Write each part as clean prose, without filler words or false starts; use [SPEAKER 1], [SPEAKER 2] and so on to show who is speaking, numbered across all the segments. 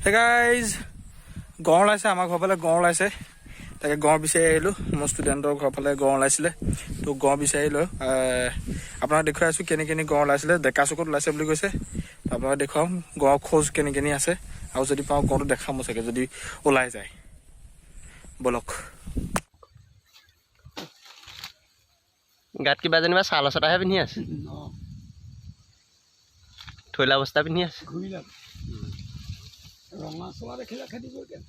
[SPEAKER 1] Hey guys, গঁড় ওলাইছে আমাৰ ঘৰৰ ফালে, গঁড় ওলাইছে। তাকে গঁড় বিচাৰি আহিলোঁ। মোৰ ষ্টুডেণ্টৰ ঘৰৰ ফালে গঁড় ওলাইছিলে, তো গঁড় বিচাৰি লৈ আপোনাক দেখুৱাই আছোঁ কেনে কেনে গঁড় ওলাইছিলে। ডেকা চুকত ওলাইছে বুলি কৈছে। তো আপোনাক দেখুৱাম গঁড় খোজ কেনে কেনে আছে আৰু যদি পাওঁ গঁড়টো দেখামো চাগে, যদি ওলাই যায়। ব'লক।
[SPEAKER 2] গাত কিবা যেনিবা ছাল এটাহে পিন্ধি আছে, থৈলা বস্তা পিন্ধি আছে।
[SPEAKER 3] ঘূৰি ৰঙা চোলা দেখিলে খেদিব এতিয়া।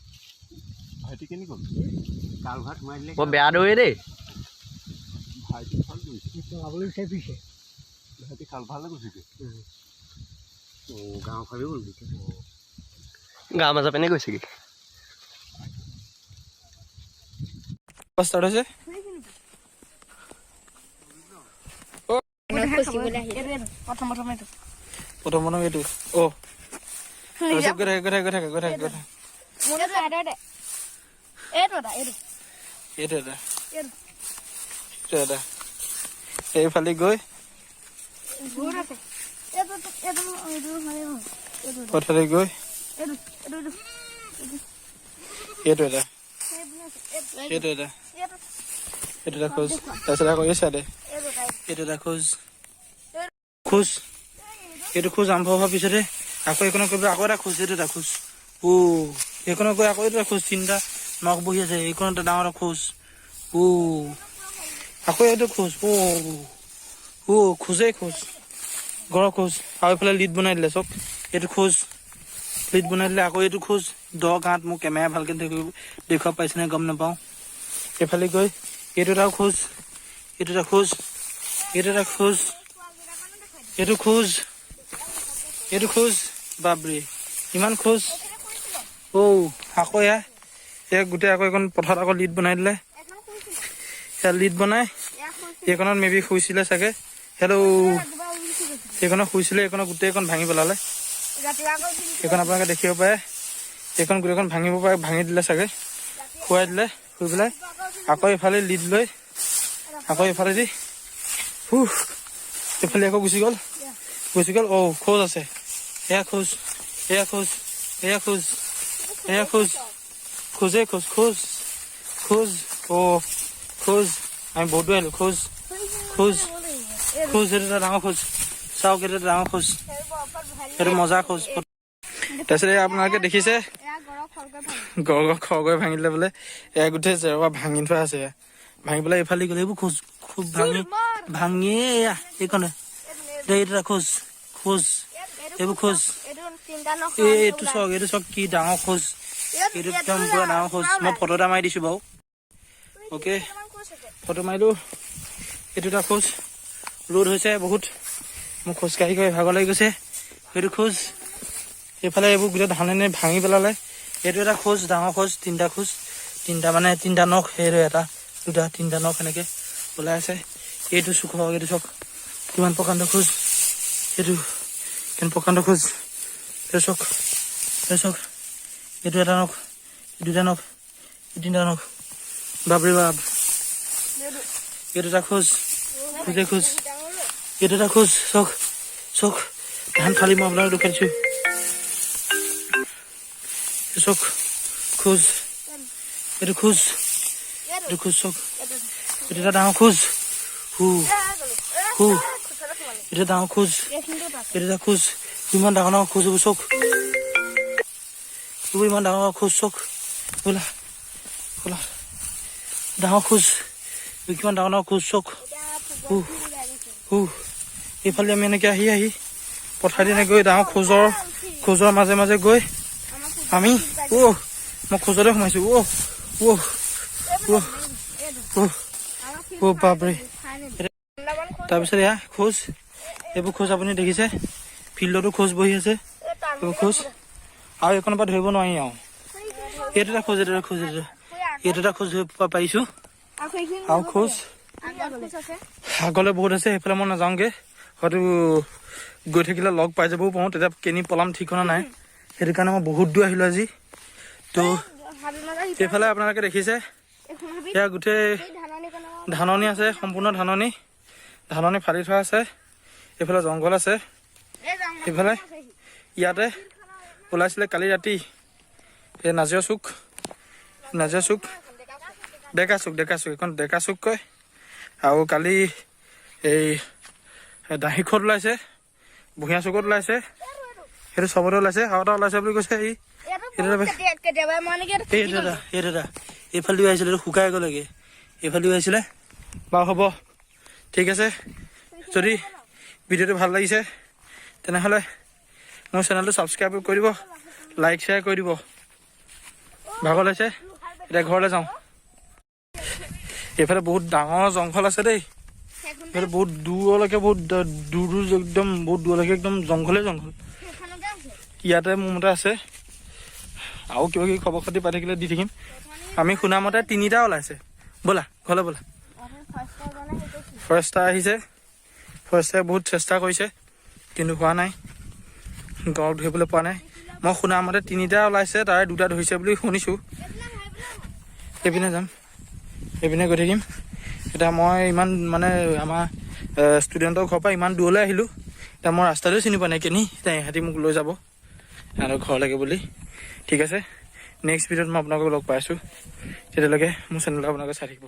[SPEAKER 4] ভাইটি কেনি গ'ল? কালভাৰ্ট সোমাই দিলে।
[SPEAKER 2] বৰ বেয়া দৌৰে দেই।
[SPEAKER 4] ভাইটি ভাল দৌৰিছে।
[SPEAKER 3] পলাবলৈ বিচাৰি ফুৰিছে।
[SPEAKER 4] ভাইটি কালভাৰলৈ গৈছেগৈ। অঁ, গাঁও ফালে গ'ল তেতিয়া।
[SPEAKER 2] গাঁৱৰ মাজৰ পিনে গৈছেগৈ।
[SPEAKER 1] ষ্টাৰ্ট হৈছে।
[SPEAKER 5] প্ৰথম প্ৰথম এইটো।
[SPEAKER 1] প্ৰথম প্ৰথম এইটো। অ', তাৰপিছত গৈ থাকে, গৈ থাকে, গৈ থাকে, গৈ থাকে, গৈ থাকে।
[SPEAKER 5] এইটো এটা, এইটো।
[SPEAKER 1] এইটো এটা, এইটো এটা। এইফালে গৈ
[SPEAKER 5] বহুত আছে। এইটো, এইটো, এইটো, এইটো।
[SPEAKER 1] পথাৰে গৈ।
[SPEAKER 5] এইটো, এইটো, এইটো।
[SPEAKER 1] এইটো এটা, এইটো এটা, এইটো এটা খোজ। তাৰপিছত আকৌ এই চাইডে এইটো এটা খোজ, খোজ। এইটো খোজ আৰম্ভ হোৱাৰ পিছতে আকৌ এইখনত গৈ পেলাই আকৌ এটা খোজ, এইটো এটা খোজ। অ', এইখনত গৈ আকৌ এইটো এটা খোজ। তিনিটা নখ বহি আছে। এইখনত এটা ডাঙৰ এটা খোজ। অ', আকৌ এইটো খোজ। অ' অ', খোজেই খোজ, গড়ৰ খোজ। আৰু এইফালে লিড বনাই দিলে চব। এইটো খোজ, লিড বনাই দিলে। আকৌ এইটো খোজ, দ গাঁত। মোৰ কেমেৰা ভালকে দেখুৱাব পাইছে নে গম নাপাওঁ। এইফালে গৈ এইটো এটা খোজ, এইটো এটা খোজ, এইটো এটা খোজ, এইটো খোজ, এইটো খোজ। বাপৰে, ইমান খোজ। অ', আকৌ এয়া, এয়া গোটেই আকৌ এইখন পথাৰত আকৌ লিড বনাই দিলে। সেয়া লিড বনাই এইখনত মে বি শুইছিলে চাগে। হেল্ল', এইখনত শুইছিলে। এইখনত গোটেইখন ভাঙি পেলালে। এইখন আপোনালোকে দেখিব পাৰে। এইখন গোটেইখন ভাঙিব পাৰে, ভাঙি দিলে চাগে, খুৱাই দিলে শুই পেলাই। আকৌ এইফালে লিড লৈ আকৌ এইফালেদি এইফালে আকৌ গুচি গ'ল, গুচি গ'ল। অ', খোজ আছে। এয়া খোজ, এয়া খোজ, এয়া খোজ, এয়া খোজ, খোজেই খোজ, খোজ, খোজ। অ', খোজ। আমি বহুত দূৰ আহিলো। খোজ, খোজ, খোজ। এইটো এটা ডাঙৰ খোজ। চাওক, এইটো এটা ডাঙৰ খোজ। এইটো মজা খোজ। তাৰপিছত এই আপোনালোকে দেখিছে, গড় খৰগৈ ভাঙি দিলে বোলে। এয়া গোটেই জেওৰা ভাঙি থোৱা আছে। এয়া ভাঙি পেলাই এইফালে গ'লে এইবোৰ খোজ খুব ভাঙি ভাঙিয়ে। এয়া এইখনে, এইটো এটা খোজ, খোজ, এইবোৰ খোজ। এইটো চাওক, এইটো চাওক, কি ডাঙৰ খোজ এইটো। একদম পুৰা ডাঙৰ খোজ। মই ফটো এটা মাৰি দিছো বাৰু। অ'কে, ফটো মাৰিলো। এইটো এটা খোজ। ৰ'দ হৈছে বহুত, মোক খোজকাঢ়ি গৈ ভাগৰ লাগি গৈছে। সেইটো খোজ। এইফালে এইবোৰ গোটেই ধান ভাঙি পেলালে। এইটো এটা খোজ, ডাঙৰ খোজ। তিনিটা খোজ, তিনিটা মানে তিনিটা নখ। সেইটো এটা, দুটা, তিনিটা নখ এনেকে ওলাই আছে। এইটো চুক, এইটো চাওক, কিমান প্ৰকাণ্ড খোজ এইটো, কিমান প্ৰকাণ্ড খোজ। এইটো চাওক, এইটো চাওক। এইটো এটা নখ, দুটা নখ, তিনিটা নখ। বাপৰে বাপ। এইটো এটা খোজ, খোজে খোজ। এইটো এটা খোজ। চাওক, চাওক, ধান ফালি মই আপোনাক দেখুৱাই দিছো। চাওক, খোজ, এইটো খোজ, এইটো খোজ। চাওক, এইটো এটা ডাঙৰ খোজ। হু হু, এইটো ডাঙৰ খোজ, এইটো এটা খোজ। ইমান ডাঙৰ ডাঙৰ খোজ এইবোৰ। চাওক, এইবোৰ ইমান ডাঙৰ ডাঙৰ খোজ। চাওক, বোলা বোলা, ডাঙৰ খোজ। কিমান ডাঙৰ ডাঙৰ খোজ চাওক। হু হু, এইফালে আমি এনেকে আহি আহি পথাৰেদি এনেকৈ গৈ ডাঙৰ খোজৰ মাজে মাজে গৈ আমি, অ' মই খোজতে সোমাইছো। অ' অ' অ' অ' অ' বাপৰে। তাৰপিছত এয়া খোজ, এইবোৰ খোজ আপুনি দেখিছে। ফিল্ডতো খোজ বহি আছে, এইবোৰ খোজ আৰু এইখনৰ পৰা ধৰিব নোৱাৰি। আৰু এইটো এটা খোজ, এইটো এটা খোজ, এইটো এটা খোজ ধৰিব পাৰিছো। আৰু খোজ আগলৈ বহুত আছে, সেইফালে মই নাযাওঁগে। হয়তো গৈ থাকিলে লগ পাই যাবও পাৰোঁ, তেতিয়া কেনি পলাম ঠিকনা নাই। সেইটো কাৰণে মই বহুত দূৰ আহিলোঁ আজি। তো এইফালে আপোনালোকে দেখিছে, এয়া গোটেই ধাননি আছে, সম্পূৰ্ণ ধাননি। ধাননি ফালি থোৱা আছে। এইফালে জংঘল আছে। এইফালে ইয়াতে ওলাইছিলে কালি ৰাতি। এই নাজিৰা চুক, নাজিৰা চুক, ডেকা চুক, ডেকা চুক, এইখন ডেকা চুক কয়। আৰু কালি এই দাহিখত ওলাইছে, ভূঞা চুকত ওলাইছে, সেইটো চবতে ওলাইছে। আৰু এটা ওলাইছে বুলি কৈছে। এই
[SPEAKER 5] এইটো
[SPEAKER 1] এইটো
[SPEAKER 5] বহুত কেতিয়াবা মই নেকি
[SPEAKER 1] এই দাদা, এই দাদা এইফালেদি আহিছিলে, এইটো শুকাই গ'লেগে, এইফালেদি আহিছিলে। বাৰু হ'ব, ঠিক আছে। যদি ভিডিঅ'টো ভাল লাগিছে, তেনেহ'লে মোৰ চেনেলটো ছাবস্ক্ৰাইব কৰি দিব, লাইক শ্বেয়াৰ কৰি দিব। ভাগৰ লাগিছে, এতিয়া ঘৰলৈ যাওঁ। এইফালে বহুত ডাঙৰ জংঘল আছে দেই। এইফালে বহুত দূৰলৈকে, বহুত দূৰ দূৰ, একদম বহুত দূৰলৈকে একদম জংঘলেই জংঘল।
[SPEAKER 5] সেইখনতে আছে।
[SPEAKER 1] ইয়াতে মোৰ মতে আছে। আৰু কিবা কিবি খবৰ খাতি পাই থাকিলে দি থাকিম। আমি শুনা মতে তিনিটা ওলাইছে। ব'লা, ঘৰলৈ ব'লা। ফৰেষ্টাৰ আহিছে, ফৰেষ্টাৰে বহুত চেষ্টা কৰিছে, কিন্তু হোৱা নাই, গঁড়ক ধৰিবলৈ পোৱা নাই। মই শুনা মতে তিনিটা ওলাইছে, তাৰে দুটা ধৰিছে বুলি শুনিছোঁ। এইপিনে যাম, এইপিনে গৈ থাকিম। এতিয়া মই ইমান মানে আমাৰ ষ্টুডেণ্টৰ ঘৰৰ পৰা ইমান দূৰলৈ আহিলোঁ, এতিয়া মই ৰাস্তাটোৱে চিনি পোৱা নাই কেনি। এতিয়া ইহঁতি মোক লৈ যাব সিহঁতৰ ঘৰলৈকে বুলি। ঠিক আছে, নেক্সট ভিডিঅ'ত মই আপোনালোকক লগ পাইছোঁ। তেতিয়ালৈকে মোৰ চেনেলটো আপোনালোকে চাই থাকিব।